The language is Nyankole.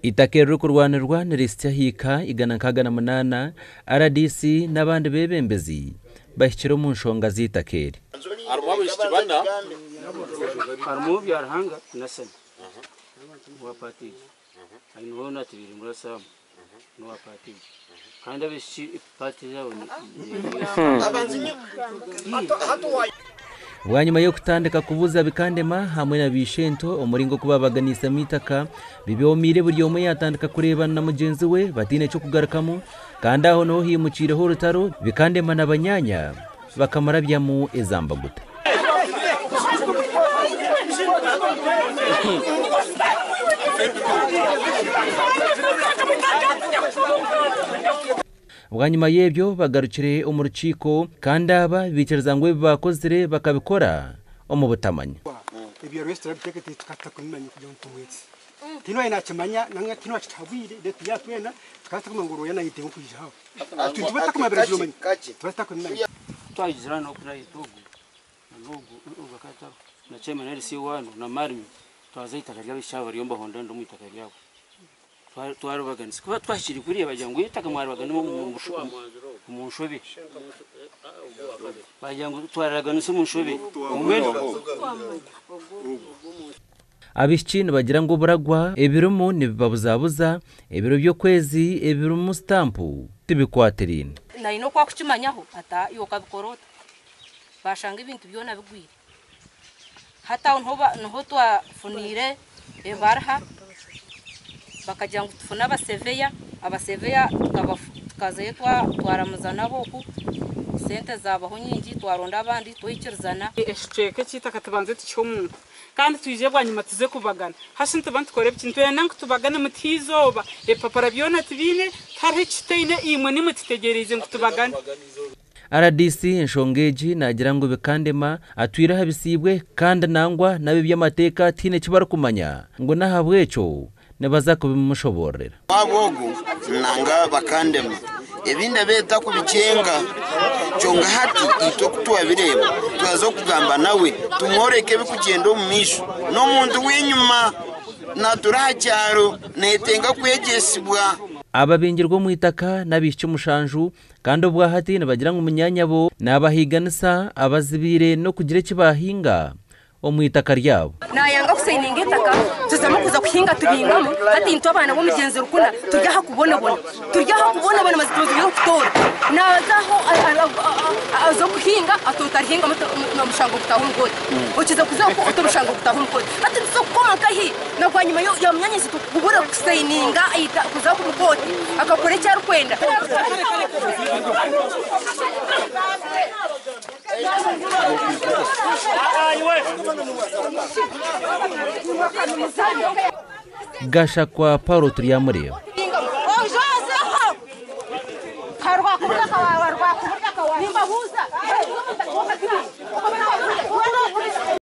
Eitaka eririkurwanirwa nirihitsya ah'eika 168, rdc n'abandi beebembezi bahikire omu nshonga z'eitaka eri. Harimu abaishiki bana. Harimu Byaruhanga Nasani owa paati egi, hariho na Tibirimbura Sam n'owa paati egi kandi abaishiki paati yaabo ni Bwanyima y'okutandika kubuuza Bikandema hamwe na Bishento omuringo oku babaganiisemu eitaka, bibyomiire buri omwe yaatandika kureebana na mugyenzi we bataine ky'okugarukamu kandi aho niho haimukiireho orutaro Bikandema na banyaanya bakamurabyamu ezambaguta. Bwanyima y'ebyo bagarukire omu rukiiko kandi aba baikiriza ngu ebi baakozire bakabikora omu butamanya. Ebyo rwesi turabiteekateeka tukaba tutakumanya kugira ngu tumwetse. Tihaine owabaire nakimanya nangwa tihaine owakituhabwire reero yaaba twena tukaba tutakumanya ngu rooya nayetenga okwija aho. Tuba tutakumanya biragiro manya tuba tutakumanya. Twayizire hanu oku nayeta ogu na n'ogu ogu akaba atariho na chairman LC wanu na marimi twaza ah'itaka ry'abaishiki aba bariyo nibahonda omu itaka ryabo. Twaribaganisa kuba twahikire kuriya bagira ngu eitaka mwaribagana omu nshobe bagira ngu twariraganisa omu nshobe. Abaishiki nibagira ngu oburagwa ebirimu nibibabuzabuza, ebiro by'okwezi ebirimu sitampu tibikwatiraine. Naine oku akukimanyaho ati iwe okabikora ota? Bashanga ebintu byona bigwire. Hati aho niho twafuniire ebaruha bakagira ngu tufune abaseveya, abaseveya tukazayo twaramuza nabo oku, sente zaabaho nyingi twaronda abandi twaikirizana. Ekicweka eky'eitaka tubanze tukihe omuntu kandi twije bwanyima tuze kubagana. Hati nituba nitukora ebiki? Nitwenda ngu tubagane mutuhe eizooba. Ebipapura byona tubiine, tihariho eki tutaine, imwe nimwe tutegyereize ngu tubagane. Rdc enshonga egi naagira ngu Bikandema atwire ahabisiibwe kandi nangwa n'ab'eby'amateeka tihaine eki barikumanya ngu n'ahabw'ekyo nibaza kubimushoboororera. Waaba ogu nanga Bakandema ebindi abeeta kubikyenga kyonka hati itwe ku twabireeba twaza okugamba nawe tumworeke ebikugyenda omu maisho n'omuntu w'enyima natura aha kyaro nayetenga kwegyesibwa. Ababingirwe omu itaka n'abaishiki mushanju Kandi obwahati nibagira ngu munyaanyabo naabahiiganisa abazibiire n'okugira eki baahinga omu itaka ryabo. Naayanga kusayininga eitaka, tuzamu kuza kuhinga tubingamu. Hati itwe abaana b'omugyenzi Rukuna turi aha kubonabona, turi aha kubonabona mazima turi kutoora. Naaza aho aza kuhinga ati otarihingamu omushango gutaaha omu kooti. Okiza kuza okwo oti omushango gutaaha omu kooti. Hati nituza kukoma nkahi? Na bwanyima ya munyaanyazi-itwe kubura kusayininga kuza omu kooti akakora eki arikwenda. Gashakwa Paul Turyamureeba.